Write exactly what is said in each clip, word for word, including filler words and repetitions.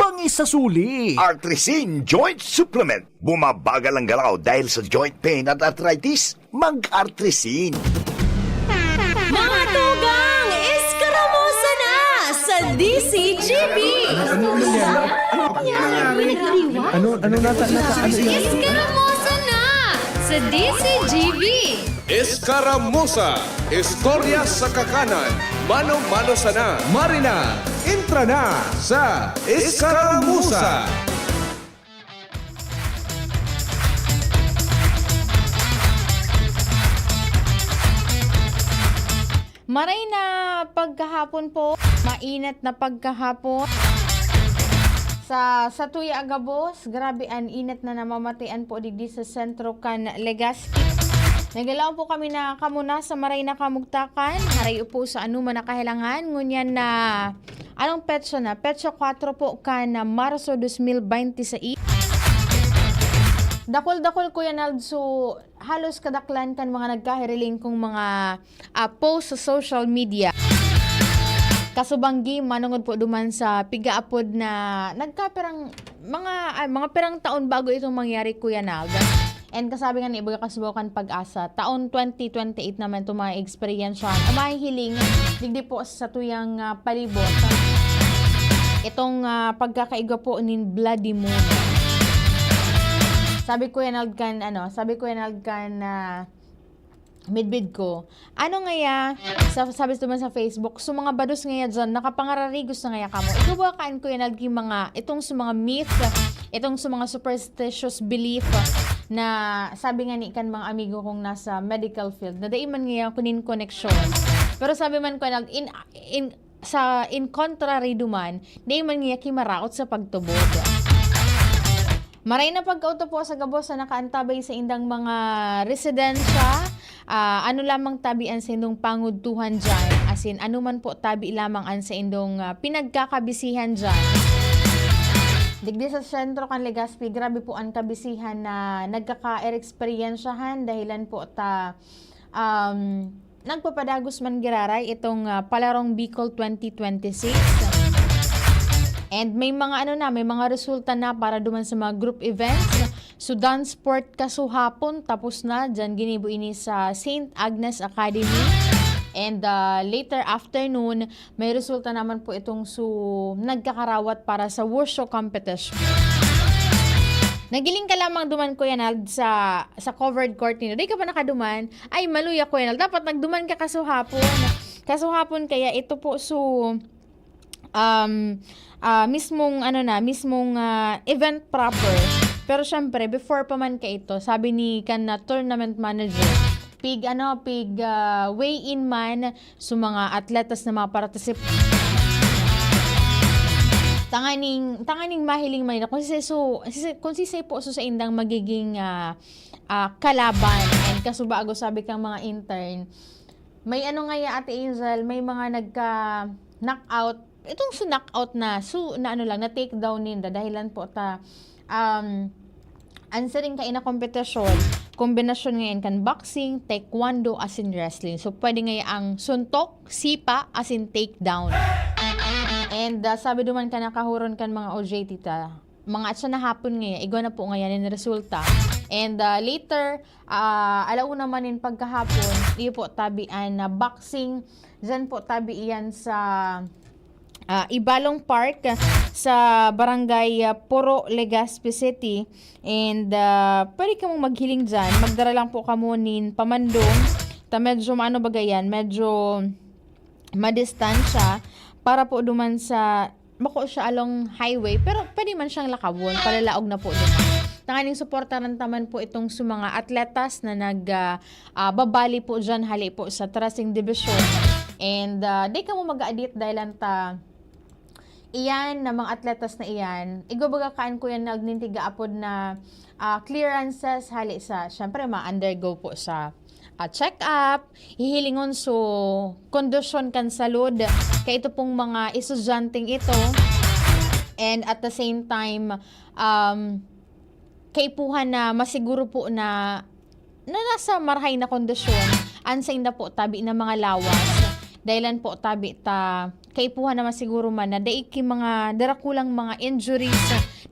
Pangisasuli. Artrisin Joint Supplement. Bumabagal ang galaw dahil sa joint pain at arthritis. Mag-Artrisin. Mga tugang, eskaramosa na sa D C G B! Ano, ano nangyari? Ano, ano nata-, nata-, ano yan? Eskaramosa na sa D C G B! Eskaramosa, istorya sa kakanan, mano-mano sana. Marina, entra na sa Eskaramosa. Maray na pagkahapon po, mainit na pagkahapon. Sa, sa Tuya Agabos, grabe an init na namamatian po digdi sa sentro kan Legazpi. Nagalaw po kami na kamuna sa maray na kamugtakan, haray po sa anuman na kahilangan, ngunyan na, anong petsa na? Petsa kwatro po kan Marso dos mil bente seis. Dakul-dakul, Kuya Nald, so halos kadaklan kan mga nagkahiriling kong mga, ah, post sa social media. Kasubanggi, manungod po duman sa pigaapod na nagkapirang mga, ah, mga pirang taon bago itong mangyari, Kuya Nald. And kasabi nga ni Iboy Kasbaw kan Pag-asa, taon twenty twenty-eight naman itong mga eksperyensya o mahihiling digdi po sa tuyang, ah, palibot. Itong, ah, pagkakaigwa po nin Bloody Moon. Sabi Kuya Nald kan, ano, sabi Kuya Nald kan, ah, midbid ko, ano ngaya, sa, sabi naman sa Facebook, so mga bados ngaya dyan, nakapangararigos na ngaya kamo. Ikaw ba kaan, Kuya Nald, yung mga, itong sa mga myth, itong sa mga superstitious belief na sabi nga ni kan mga amigo kong nasa medical field, na dai man ngaya kunin koneksyon. Pero sabi man, Kuya Nald, in, in, sa in contrary duman, dai man ngaya kimaraot sa pagtubod. Maray na pagkauto po sa gabos sa nakaantabay sa indang mga residensya. Ah, ano lamang tabi an saindong pangudtuhan dyan, as in, ano man po tabi lamang an saindong, ah, pinagkakabisihan dyan. Digdi sa sentro kan Legazpi, grabe po an kabisihan na nagkaka-eksperyensyahan dahilan po ta, um, nagpapadagos man giraray itong, ah, Palarong Bicol twenty twenty-six. And may mga ano na, may mga resulta na para duman sa mga group events. So, dance sport kasuhapon, tapos na. Diyan ginibo ini sa Saint Agnes Academy. And, ah, later afternoon, may resulta naman po itong su-, nagkakarawat para sa wushu competition. Nagiling ka lamang duman, Kuya Nald, sa, sa covered court ninyo. Di ka pa nakaduman? Ay, maluya, Kuya Nald. Dapat nagduman ka kasuhapon. Kasuhapon, kaya ito po su-, um, ah, mismong, ano na, mismong, ah, event proper. Pero syempre, before pa man ka ito, sabi ni kan na tournament manager, pig, ano, pig, ah, weigh-in man sa mga atletas na mga partisip-, tanganing, tanganing mahiling man nila kung sisay su-, sisay, kung sisay po su saindang magiging, ah, ah, kalaban. And kasubago, sabi kang mga intern, may ano ngaya, Ate Angel, may mga nagka-knockout. Itong su-, knockout na, su-, na ano lang, na take down ninda. Dahilan po ta, um, an siring kaina kompetisyon, kombinasyon ngayon kan boxing, taekwondo, asin wrestling. So, pwede ngaya ang suntok, sipa, asin takedown. And, ah, sabi duman ka nakahuron kan mga O J T ta, mga atsa na hapon ngaya, igwa na po ngayan in resulta. And, ah, later, ah, alauna man nin pagkahapon, iyo po tabi an, ah, boxing, diyan po tabi iyan sa, ah, Ibalong Park, sa Barangay, ah, Puro, Legazpi City. And, ah, pwede kamong maghiling diyan. Magdara lang po kamo nin pamandong. Ta medyo maano baga yan, medyo madistansya para po duman sa, bako siya along highway, pero pwede man siyang lakawon, palalaog na po duman. Tanganing suportaran ta man po itong sa mga atletas na nag, ah, ah, babali po diyan, hali po sa Trasing Division. And, ah, di kamo mag-aadit dahil lang ta iyan na mga atletas na iyan, igwa baga kaan, Kuya Nald, nin tigaapod na, ah, clearances hali sa, syempre, ma-undergo po sa, ah, check-up, hihilingon so kondisyon kan salud, kay ito pong mga estudyanteng ito, and at the same time, um, kaipuhan na masiguro po na, na nasa marahay na kondisyon an sainda po tabi na mga lawas. Dahilan po tabi ta kaipuhan naman siguro man na dai ki mga darakulang mga injuries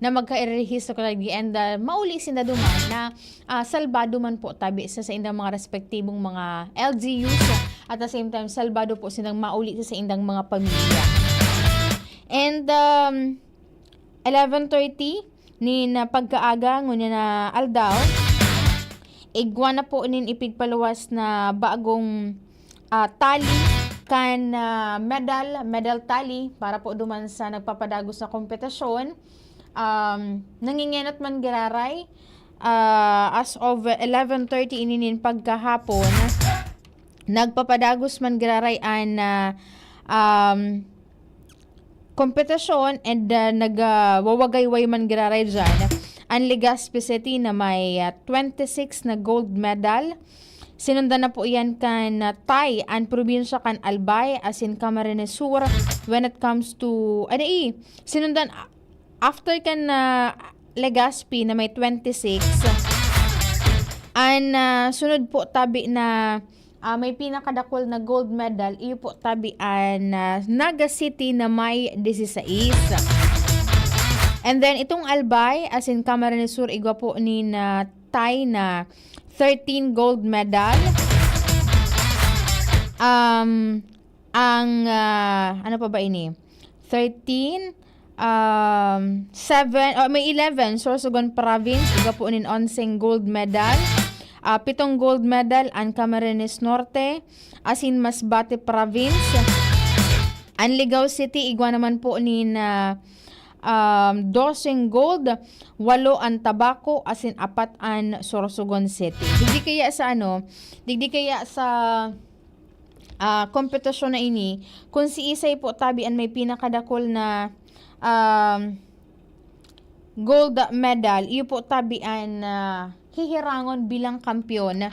na magkairehistro kadagdi, and, ah, mauli sinda duman na, ah, salbado man po tabi sa saindang mga respetibong mga L G Us, at the same time, salbado po silang mauli sa saindang mga pamilya. And, um, eleven thirty nin pagkaaga ngunyan na aldaw, igwa na po nin ipigpaluwas na bagong, ah, tali kan, ah, medal, medal tali para po duman sa nagpapadagos na kompetisyon. Um, nangingenot man giraray, ah, as of eleven thirty ini nin pagkahapon, nagpapadagos man giraray an, ah, um, kompetisyon and, ah, nag, ah, wawagayway man giraray dyan an Legazpi City na may, ah, twenty-six na gold medal. Sinundan na po yan kan, ah, Tay, an probinsya kan Albay, asin Camarines Sur, when it comes to, ano eh, sinundan, after kan, ah, Legazpi na may twenty-six, an, ah, sunod po tabi na, ah, may pinakadakul na gold medal, iyo po tabi an, ah, Naga City na may dieciséis. And then, itong Albay, asin Camarines Sur, igwa po nin, ah, Tay na thirteen gold medal. Um, ang, ah, ano pa ba ini? Thirteen, um, seven, oh, may eleven, Sorsogon Province, igwa po nin onseng gold medal. Ah, pitong gold medal an Camarines Norte, asin Masbate Province. An Ligao City, igwa naman po nin, ah, um, doseng gold, walo an Tabaco, asin apat an Sorsogon City. Digdi kaya sa ano, digdi kaya sa, ah, kompetisyon na ini, kung si Isay po tabi an may pinakadakul na, um, gold medal, iyo po tabi an, ah, hihirangon bilang kampiyon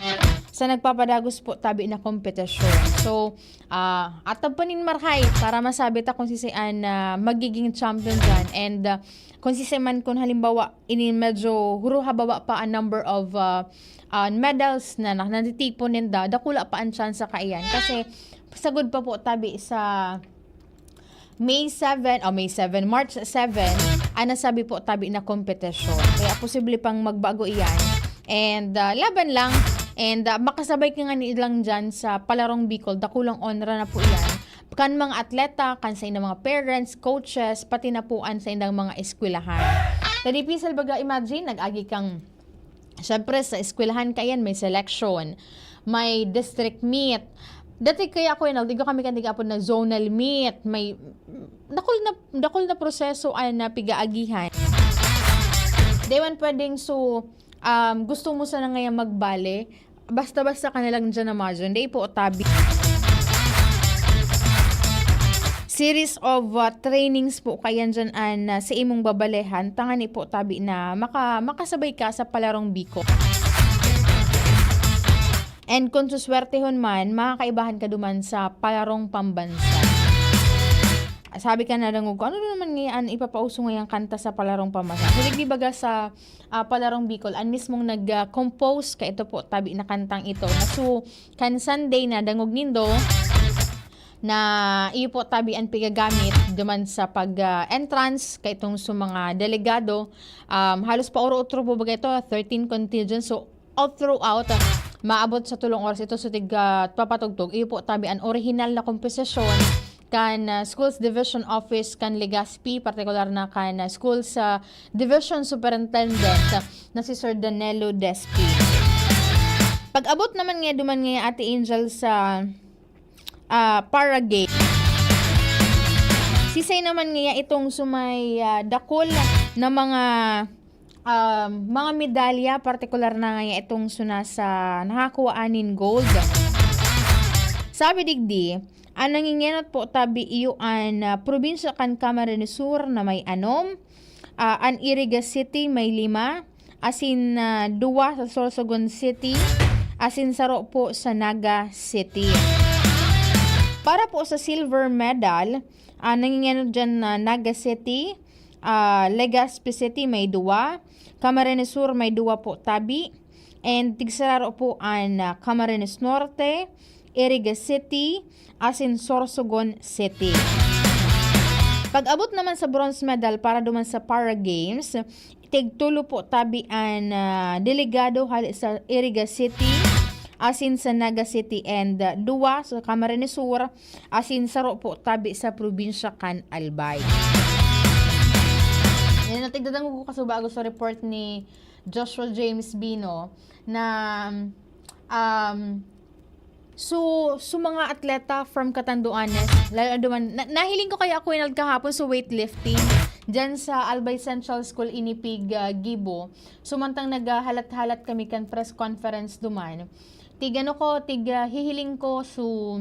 sa nagpapadagos po tabi na kompetisyon. So, ah, atab pa nin marhay para masabi ta kung sisay an, ah, magiging champion dyan. And, ah, kung sisay man, kung halimbawa, ini medyo huro habawa pa ang number of, ah, ah, medals na, na natitipon ninda, dakula pa ang tsansa kaiyan. Kasi, sagod pa po tabi sa May seven, oh, May seven, March seven, ang nasabi po tabi na kompetisyon. Kaya posible pang magbago iyan. And, ah, laban lang. And, ah, makasabay ka nga ni lang dyan sa Palarong Bicol, dakulang onra na po iyan. Kan mga atleta, kan sa inyong mga parents, coaches, pati na po an sa inyong mga eskwelahan. Tadi, Pisal, baga, imagine, nag-agi kang, syempre, sa eskwelahan ka yan, may selection, may district meet. Dati kaya ako yun, di ko kami kandiga apod na zonal meet, may dakul na, dakul na proseso ay na pigaagihan. Di man pwedeng so, um, gusto mo sana ngayon magbale, basta-basta ka na lang dyan na Majon. Di po, tabi. Series of, uh, trainings po kayan dyan an, uh, sa imong babalehan. Tangani po, tabi na maka-, makasabay ka sa Palarong Bicol. And kung suswertehon man, makakaibahan ka duman sa Palarong Pambansa. Sabi ka na, dangog ko, ano naman ngayon ipapauso ngayang kanta sa Palarong Pambansa? So, digdi baga sa, ah, Palarong Bicol, an mismong nag, ah, compose ka ito po, tabi na kantang ito. Na so, kan Sunday na dangog nindo, na iyo po tabi an pigagamit duman sa pag, ah, entrance kaitong sa mga delegado. Um, halos pa oro-otro po baga ito, thirteen contingents. So, all throughout, ah, maabot sa tulong oras ito. So, tig, ah, papatugtog. Iyo po tabi an orihinal na komposisyon kan, ah, Schools Division Office kan Legazpi, partikular na kan, ah, Schools, ah, Division Superintendent, ah, na si Sir Danilo Despi. Pag-abot naman nga duman nga Ate Angel sa, ah, Paragate. Sisay naman nga itong sumay, ah, dakul na mga, um, mga medalya, partikular na nga itong suna sa nakakuha anin gold. Sabi digdi, ang nangingenot po tabi iyo an, ah, probinsya kan Camarines Sur na may anom, ah, an Iriga City may lima, asin, ah, duwa sa Sorsogon City, asin saro po sa Naga City. Para po sa silver medal, ah, nangingenot dyan na Naga City, ah, Legazpi City may duwa, Camarines Sur may duwa po tabi, and tigsararo po an, ah, Camarines Norte, Iriga City, asin Sorsogon City. Pag-abot naman sa bronze medal para duman sa Para Games, tig tulo po tabi an, ah, delegado hali sa Iriga City, asin sa Naga City, and, ah, duwa sa Camarines Sur, asin saro po tabi sa probinsya kan Albay. Yan ang tigdadangog ko kasubago sa report ni Joshua James Bino na, um, so, so mga atleta from Catanduanes, lalo na duman, na, nahiling ko kaya ako yung kahapon sa weightlifting, dyan sa Albay Central School, Inipig, ah, Gibo. So, mantang naghahalat-halat kami kan press conference duman, tig ano ko, tig, ah, hihiling ko, so,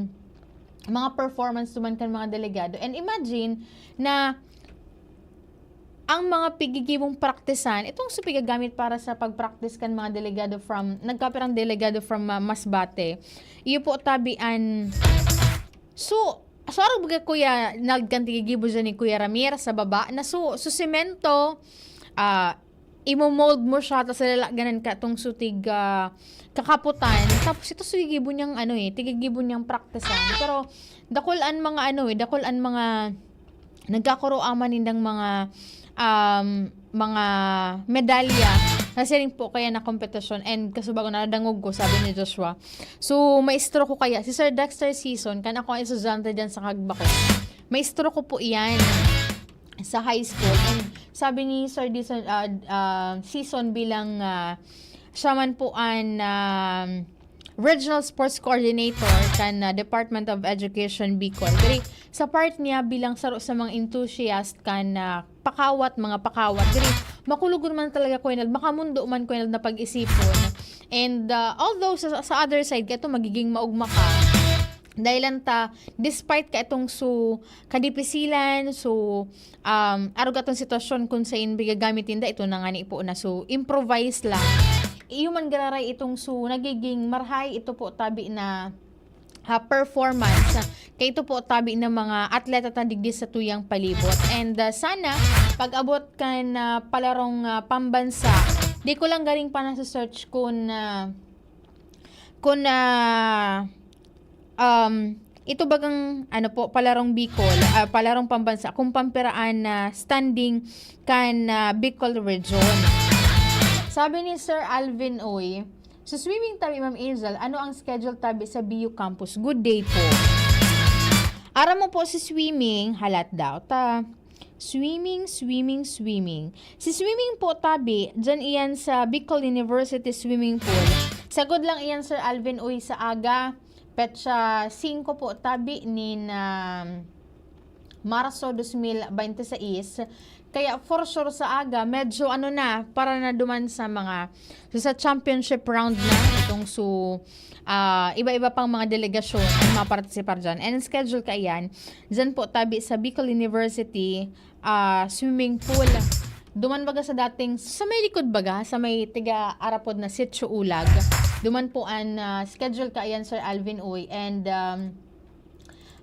mga performance duman kan mga delegado. And imagine na ang mga pigigibong praktisan, itong sa pigagamit para sa pag-practice kan mga delegado from, nagkapirang delegado from, ah, Masbate. Iyo po, tabi an, so, so, arog baga, Kuya Nald, kan tigigibo dyan ni Kuya Ramir sa baba, na su-, su semento, ah, imo-mold mo siya, tas lalaganan ka itong sutig, ah, kakaputan. Tapos ito, sugigibo niyang, ano eh, tigigibo niyang praktisan. Pero, dakul an mga, ano eh, dakul an mga nagkakoroaman nindang mga, um, mga medalya. Kasi rin po kaya na kompetisyon and kasubago na nadangog ko, sabi ni Joshua. So, maestro ko kaya, si Sir Dexter Season, kan ako ang estudyante dyan sa Kagbako. Maestro ko po iyan sa high school. And sabi ni Sir Dison, ah, ah, Season bilang, ah, siya man po an, um, Regional Sports Coordinator kan, ah, Department of Education Bicol. Diri, sa part niya bilang saro sa mga enthusiast kan, ah, pakawat, mga pakawat. Diri, makulog man talaga, Kuya Nald, makamundo man, Kuya Nald, na pag-isipon. And, ah, although sa, sa other side, kato magiging maugma ka, dahil lang ta, despite ka itong su kadipisilan, su, um, arog atong sitwasyon kung sain pigagamit ninda, ito na nga ni po na su improvise lang. Iyo man gararay itong su nagiging marhay, ito po tabi na, ha, performance. Kay ito po tabi ng mga atleta ta digdi sa tuyang palibot. And, ah, sana, pag-abot kan, ah, palarong, ah, pambansa, di ko lang garing pa nasa search kung, ah, kung, ah, um, ito bagang, ano po, palarong Bicol, ah, palarong pambansa, kung pampiraan na standing kan, ah, Bicol Region. Sabi ni Sir Alvin Uy, sa swimming tabi, Ma'am Angel, ano ang schedule tabi sa B U Campus? Good day po. Aram mo po si swimming, halat daw ta. Swimming, swimming, swimming. Si swimming po tabi, dyan iyan sa Bicol University swimming pool. Sagod lang iyan, Sir Alvin Uy, sa aga, petsa singko po tabi nin, um, Marso dos mil bente seis. Kaya for sure sa aga, medyo ano na, para na duman sa mga, so sa championship round na, itong su, ah, iba-iba pang mga delegasyon ang mapartisipar dyan. And schedule kaiyan, dyan po tabi sa Bicol University, ah, swimming pool. Duman baga sa dating, sa may likod baga, sa may tiga arapod na Sitio Ulag. Duman po an, ah, schedule kaiyan, Sir Alvin Uy. And, um,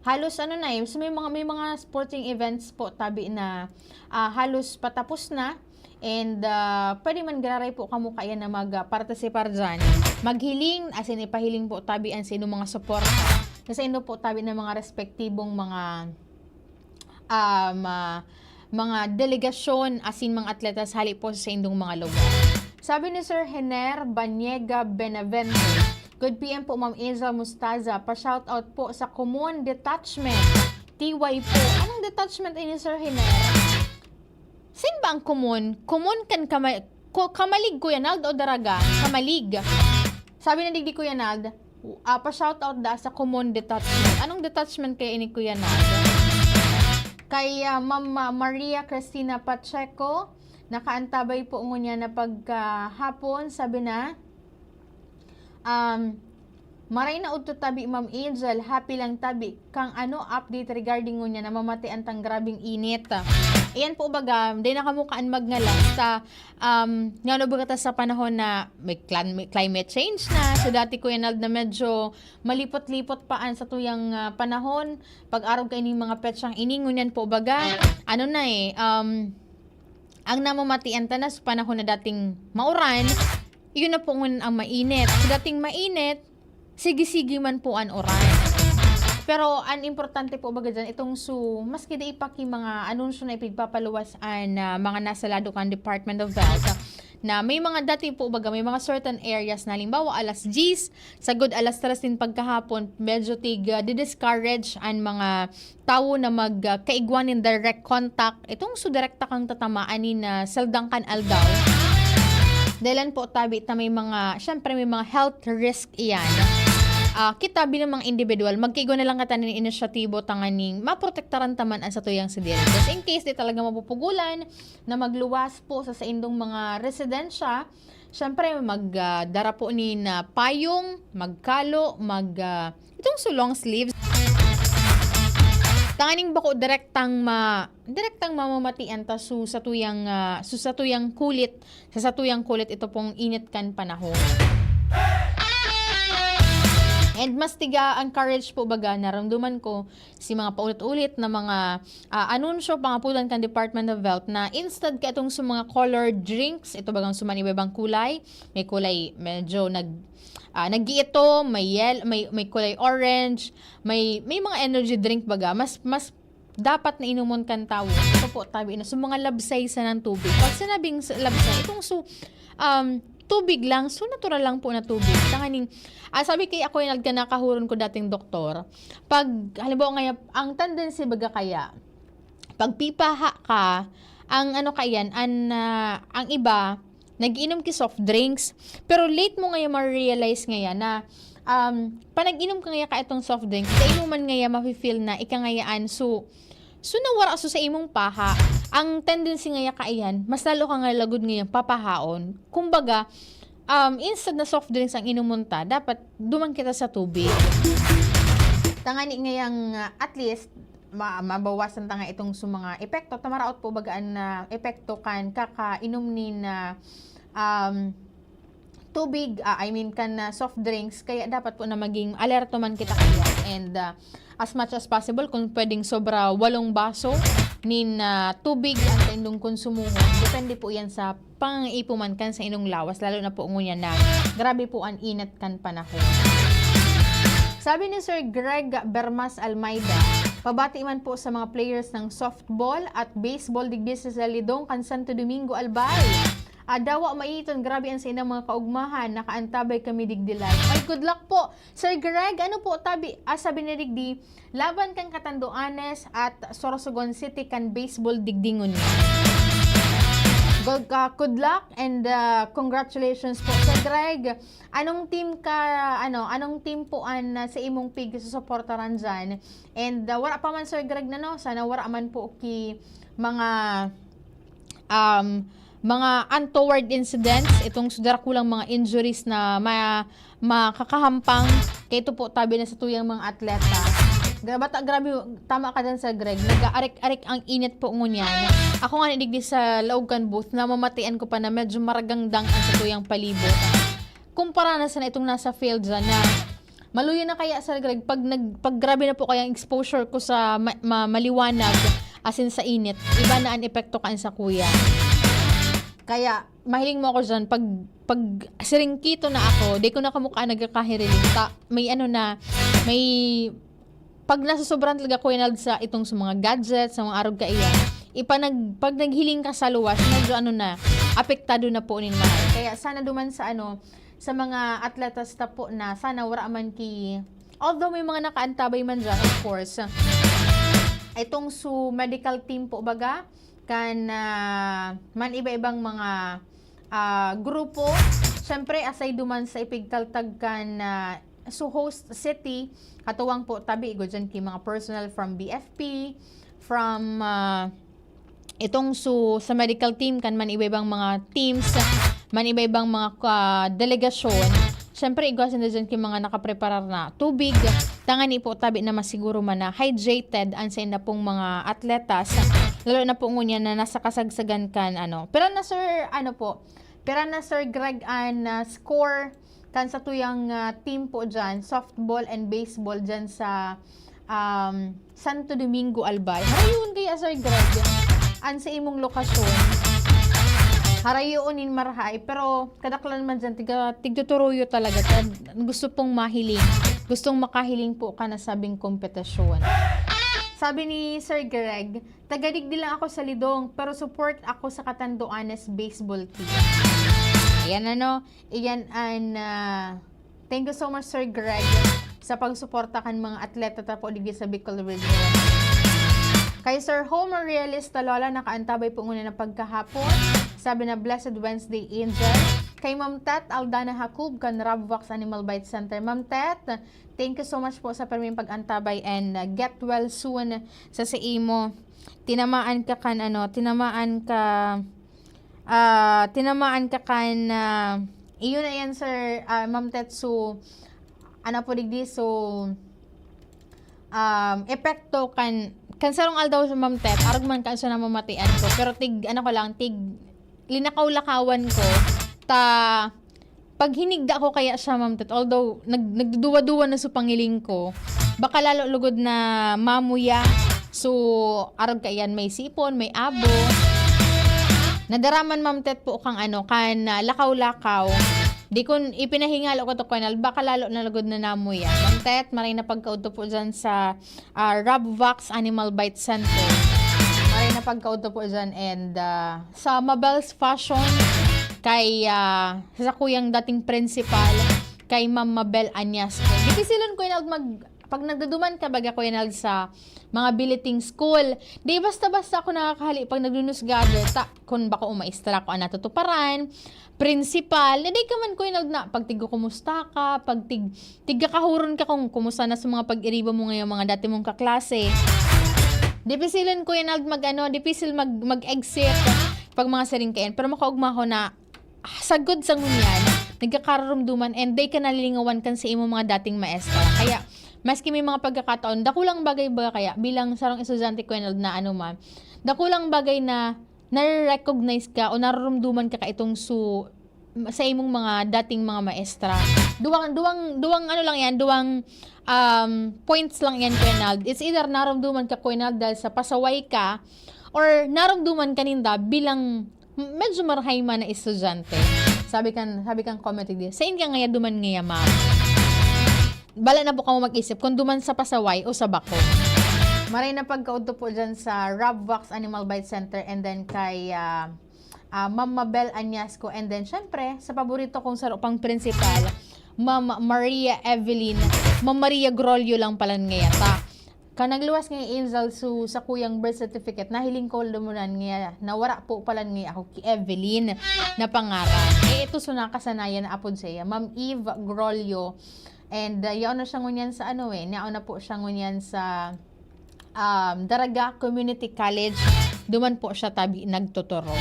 halos ano na eh, so may mga, may mga sporting events po tabi na, ah, halos patapos na. And, ah, pwede man gararay po kamo kaiyan na mag, ah, partisipar dyan. Maghiling, as in ipahiling po tabi an sa inyong mga suporta. Sa inyo po tabi ng mga respektibong mga, um, ah, mga delegasyon, asin mga atletas hali po sa indong mga lugar. Sabi ni Sir Hener Banyega Benavente, "Good P M po, Ma'am Angel Mustaza. Pa-shoutout po sa Common Detachment, T Y po." Anong detachment ini, Sir Hener? Sin ba ang Common? Common kan Kama-, Ko-, Kamalig, Kuya Nald, o Daraga? Kamalig. Sabi na digdi, Kuya Nald, ah, pa-shoutout da sa Common Detachment. Anong detachment kaya ini, Kuya Nald? Kay, ah, Ma'am, ah, Maria Cristina Pacheco, nakaantabay po ngunyan na pagkahapon, sabi na, um, "Maray na udto tabi, Ma'am Angel, happy lang tabi. Kang ano, update regarding ngunyan na mamatian tang grabing init." Ayan po baga, di na kamo kaan magngalas ta, um, ngano baga ta sa panahon na may clan-, may climate change na. So, dati, Kuya Nald, na medyo malipot-lipot pa an satuyang, ah, panahon. Pag-arog kaining mga petsang ini, ngunyan po baga, ano na eh, um, ang namamatian ta na sa panahon na dating mauran, iyon na po ngunyan ang mainit. Sa dating mainit, sige-sige man po an uran. Pero an importante po baga diyan, itong su-, maski di pa ki mga anunsyo na ipigpapaluwas an, ah, mga nasa lado kan Department of Health, na may mga dati po baga, may mga certain areas na, halimbawa, alas diyes, sagod alas tres nin pagkahapon, medyo tig, ah, di-discourage an mga tawo na mag, ah, kaigwa nin direct contact. Itong su-, direkta kang tatamaan nin, ah, saldang kan aldaw. Dahilan po tabi ta may mga, syempre, may mga health risk iyan. Ah, kita bilang mga individual, magkaigwa na lang kita nin inisyatibo tanganing maprotektaran ta man an satuyang sadiri. Just in case di talaga mapupugulan na magluwas po sa saindong mga residensya, syempre, mag, ah, dara po nin, ah, payong, magkalo, mag, ah, itong su long sleeves. Tanganing bako direktang ma-, direktang mamamatian ta su satuyang, ah, su satuyang kulit, sa satuyang kulit ito pong init kan panahon. And mas tiga ang courage po baga, naramdaman ko si mga paulit-ulit na mga, ah, anunsyo, pangaputan kan Department of Health na instead ka itong su mga colored drinks, ito bagang su man iba-ibang kulay, may kulay medyo nag, ah, nag-iitom, may yel-, may, may kulay orange, may, may mga energy drink baga, mas, mas dapat na inumon kan tawo. Ito po, tabi na, su mga labsay sa ng tubig. Pag sinabing s-, labsay, itong su-, um, tubig lang, su natural lang po na tubig. Tanganing, ah, sabi kay ako yung nagkanakahuron ko dating doktor, pag, halimbawa ngayon, ang tendency baga kaya, pag pipaha ka, ang ano ka yan, an, ah, ang iba, nag-iinom ki soft drinks. Pero late mo ngayon ma-realize ngayon na, um, panag-inom ka ngayon ka itong soft drinks, sa imo man ngayon mafe-feel na ika ngayon su, su nawara su sa imong paha. Ang tendency ngayon ka iyan, mas lalo ka nga lagod ngayon papahaon. Kumbaga, um, instead na soft drinks ang inumon ta, dapat duman kita sa tubig. Tangani ngayang, ah, at least, ma-, mabawasan ta nga itong su mga epekto. Ta maraot po baga an, ah, epekto kan kakainom nin, ah, um, tubig, ah, I mean, kan, ah, soft drinks. Kaya dapat po na maging alerto man kita kaya. And, ah, as much as possible, kung pwedeng sobra walong baso nin, ah, tubig ang tindong konsumohon. Depende po yan sa pangangaipo man kan sa inong lawas, lalo na po ngunyan na grabe po an init kan panahon. Sabi ni Sir Greg Bermas Almeida, pabati man po sa mga players ng softball at baseball digdi sa Salidong kan Santo Domingo, Albay. Ah, dawa maiton, grabe an saindang mga kaugmahan, nakaantabay kami digdi live. Ay, good luck po, Sir Greg. Ano po, tabi, ah, sabi ni digdi, laban kan Catanduanes at Sorsogon City kan baseball digdi ngunyan. Good, ah, good luck and, ah, congratulations po, Sir Greg. Anong team ka, ano, anong team po an, ah, sa imong pigsusuportaran dyan? And, ah, wala pa man, Sir Greg, na, no? Sana wala man po ki mga, um, mga untoward incidents, itong su darakulang mga injuries na ma-, makakahampang kay ito po, tabi na sa tuyang mga atleta. Gra-, bata, grabe, tama ka dyan, Sir Greg. Nag-aarik-arik ang init po ngunyan. Ako nga, digdi sa laog kan booth, namamatian ko pa na medyo maragangdang ang sa tuyang palibot. Kumpara na sana itong nasa field dyan na maluya na kaya, Sir Greg, pag nag-, pag grabe na po kaya ang exposure ko sa ma-, ma-, maliwanag, as in sa init, iba na ang epekto kan sa kuya. Kaya, mahiling mo ako dyan, pag, pag siringkito na ako, di ko na kamukha nagkakahiriling. Ta-, may ano na, may, pag nasusobran talaga ko yan sa itong sa mga gadgets, sa mga arog kaiyan, ipa nag-, pag naghiling ka sa luwas, medyo ano na, apektado na po nin mahal. Kaya sana duman sa ano, sa mga atletas ta po na sana wala man ki, although may mga nakaantabay man dyan, of course, itong su medical team po baga, kan, ah, man iba-ibang mga, ah, grupo. Siyempre, aside duman sa ipigtaltag kan, ah, su host city, katuwang po tabi, igo dyan ki mga personnel from B F P, from, ah, itong su-, sa medical team, kan man iba-ibang mga teams, man iba-ibang mga, ah, delegasyon. Siyempre, igwa sinda dyan ki mga nakapreparar na tubig. Tangani po, tabi na masiguro man na hydrated ang sa inda pong mga atletas. Lalo na po ngunyan na nasa kasagsagan kan, ano. Pero na, Sir, ano po, pero na, Sir Greg, an, ah, score kan sa tuyang, ah, team po dyan, softball and baseball dyan sa, um, Santo Domingo, Albay. Harayoon kaya, Sir Greg, an sa imong lokasyon? Harayoon nin marahay, pero kadaklan man dyan, tiga, tigtuturuyo talaga. Tad-, gusto pong mahiling. gustong makahiling po ka na sabing kompetisyon. Sabi ni Sir Greg, "Taga digdi lang ako sa Lidong, pero support ako sa Catanduanes baseball team." Ayan ano, iyan an, ah, thank you so much, Sir Greg, sa pagsuporta kan mga atleta ta po digdi sa Bicol Region. Kay Sir Homer Realista Lola, nakaantabay po ngunyan na pagkahapon. Sabi na, "Blessed Wednesday, Angel." Kay Ma'am Tet Aldana Jacob, kan Rabvax Animal Bite Center. Ma'am Tet, thank you so much po sa perming pag-antabay and, uh, get well soon sa sa imo. Tinamaan ka kan ano, tinamaan ka, ah, tinamaan ka kan, ah, iyon na yan, Sir, ah, Ma'am Tet. So, ano po digdi, so, um, epekto kan, kan sarong aldaw sa Ma'am Tet, arog man kan sa namamatian ko. Pero tig, ano ko lang, tig, linakaw-lakawan ko, ta, pag hinigda ko kaya siya, Ma'am Tet, although nag-, nagduduwa-duwa na sa pangiling ko, baka lalo lugod na mamuya. So, arog kaiyan, may sipon, may abo. Nadaraman, Ma'am Tet, po kang ano, kan, ah, lakaw-lakaw. Di kun ipinahingalo ko to, Kuya Nald, baka lalo na lugod na namuya. Ma'am Tet, maray na pagkaudto po dyan sa, ah, Rabvax Animal Bite Center. Maray na pagkaudto po dyan and, ah, sa Mabel's Fashion, kay, ah, sa kuyang dating principal, kay Ma'am Mabel Añasco. Dipisilon, Kuya Nald, mag-, pag nagduduman ka, baga, Kuya Nald, sa mga billeting school, di basta-basta ako nakakahali pag naglunus gather, ta, kun bako o maestra ko ang natutuparan, principal, na di ka man, Kuya Nald, na pag tigkukumusta ka, pag tig-, tigkakahuron ka kung kumusta na sa mga pag-iriba mo ngayon, mga dati mong kaklase. Dipisilon, Kuya Nald, mag-ano, dipisil mag-, mag-exit pag mga siring kayan. Pero makaugma ko na, ah, sagkod sa ngunyan, nagkakararumduman and di ka nalilingawan kan sa imong mga dating maestra. Kaya, maski may mga pagkakataon, dakulang bagay ba kaya bilang sarong estudyante, Kuya Nald, na ano man, dakulang bagay na nare-recognize ka o nararumduman ka kaitong su-, sa imong mga dating mga maestra. Duwang, duwang, duwang ano lang yan, duwang, um, points lang yan, Kuya Nald. It's either narumduman ka, Kuya Nald, dahil sa pasaway ka, or narumduman ka ninda bilang medyo marahay man na estudyante. Sabi kan, sabi kan comment digdi, "Sain ka ngaya duman ngaya, ma'am?" Bala na po kamo mag-isip kung duman sa pasaway o sa bako. Maray na pagkaudto po dyan sa Rabvax Animal Bite Center and then kay, ah, ah, Ma'am Mabel Añasco. And then, syempre, sa paborito kong saro pang principal, Ma'am Maria Evelyn, Ma'am Maria Grolio lang pala ngaya ta. Kan nagluwas nga Angel, so, sa kuyang birth certificate, nahiling ko lumunan nga nawara po pala nga ako ki Evelyn na pangaran. Eh, ito, so, nakasanayan na apod siya, Ma'am Eve Grolio. And, uh, yaon na siya ngunyan sa ano eh, yaon na po siya ngunyan sa, um, Daraga Community College. Duman po siya tabi nagtuturo.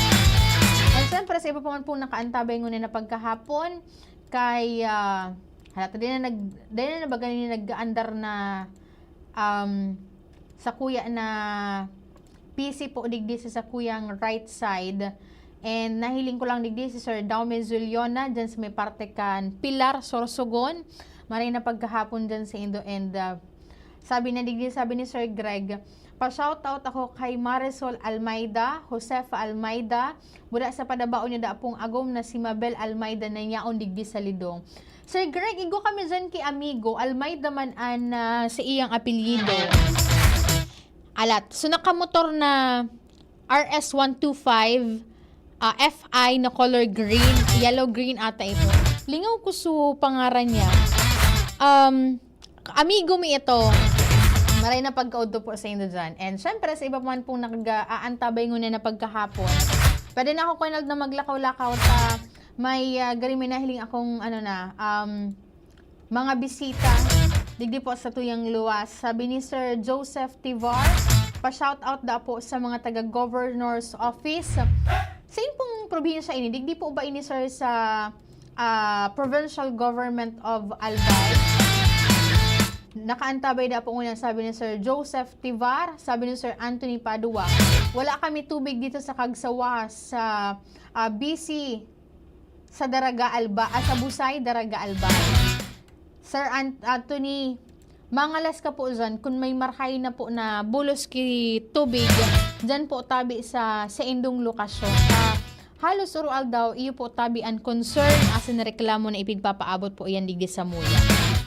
And syempre, sa iba pa man pong nakaantabay ngunyan na pagkahapon, kay, ah, hala, ta, di na nag-, di na, na baga ni nag-aandar na, um, sa kuya na P C po digdi sa sakuyang right side. And nahiling ko lang digdi si Sir Daume Zuliona, dyan sa may parte kan Pilar, Sorsogon. Maray na pagkahapon dyan sa indo. And, ah, sabi na digdi, sabi ni Sir Greg, "Pa-shoutout ako kay Marisol Almeida, Josefa Almeida, buda sa padabaon niya da pong agom na si Mabel Almeida na yaon digdi sa Lidong." Sir Greg, igwa kami dyan ki amigo, Almeida man an, ah, sa iyang apelyido. Alat. So, nakamotor na R S one two five, ah, F I na color green, yellow green ata ito. Lingaw ko so pangaran niya. Um, amigo mi ito. Maray na pagkaudto po sa indo dyan. And syempre, sa iba pa man pong nag-aantabay ngunyan na pagkahapon, pwede na ako, Kuya Nald, na maglakaw-lakaw sa may, ah, gari may nahiling akong, ano na, um, mga bisita digdi po sa tuyang luwas. Sabi ni Sir Joseph Tivar, "Pa-shoutout da po sa mga taga Governor's Office." Sain pong probinsya ini? Digdi po ba ini, sir, sa, ah, Provincial Government of Albay? Nakaantabay da po ngunyan, sabi ni Sir Joseph Tivar, sabi ni Sir Anthony Padua, "Wala kami tubig dito sa Kagsawa, sa, ah, B C, sa Daraga Alba, ah, sa Busay, Daraga Alba." Sir Ant-, Anthony, mangalas ka po dyan kun may marahay na po na bulos ki tubig dyan po tabi sa saindong lokasyon. Ah, halos oro-aldaw, iyo po tabi an concern asin reklamo na ipigpapaabot po iyan digdi samuya.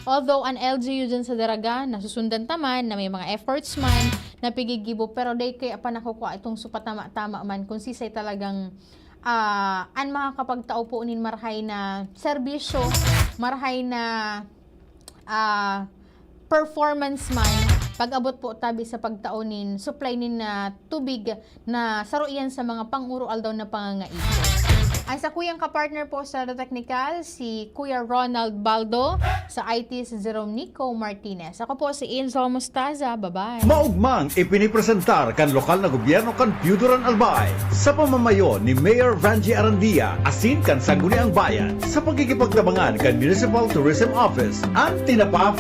Although an L G U dyan sa Daraga, nasusundan ta man na may mga efforts man na pigigibo, pero dai kaya pa nakukua itong supat tama-tama man kung sisay talagang, ah, an makakapagtao po nin marahay na serbisyo, marahay na, ah, performance man, pag-abot po tabi sa pagtao nin supply nin, ah, tubig na saro iyan sa mga pang-uro-aldaw na pangangaipo. Ang sakuyang kapartner po sa The Technical, si Kuya Ronald Baldo, sa I T si Jerome Nico Martinez. Ako po si Angel Mostaza. Bye-bye. Maugmang ipinipresentar kan lokal na gobyerno kan Piyuduran Albay sa pamamayo ni Mayor Vangie Arandia asin kan Sangguniang Bayan sa pagkikipagtabangan kan Municipal Tourism Office, an Tinapa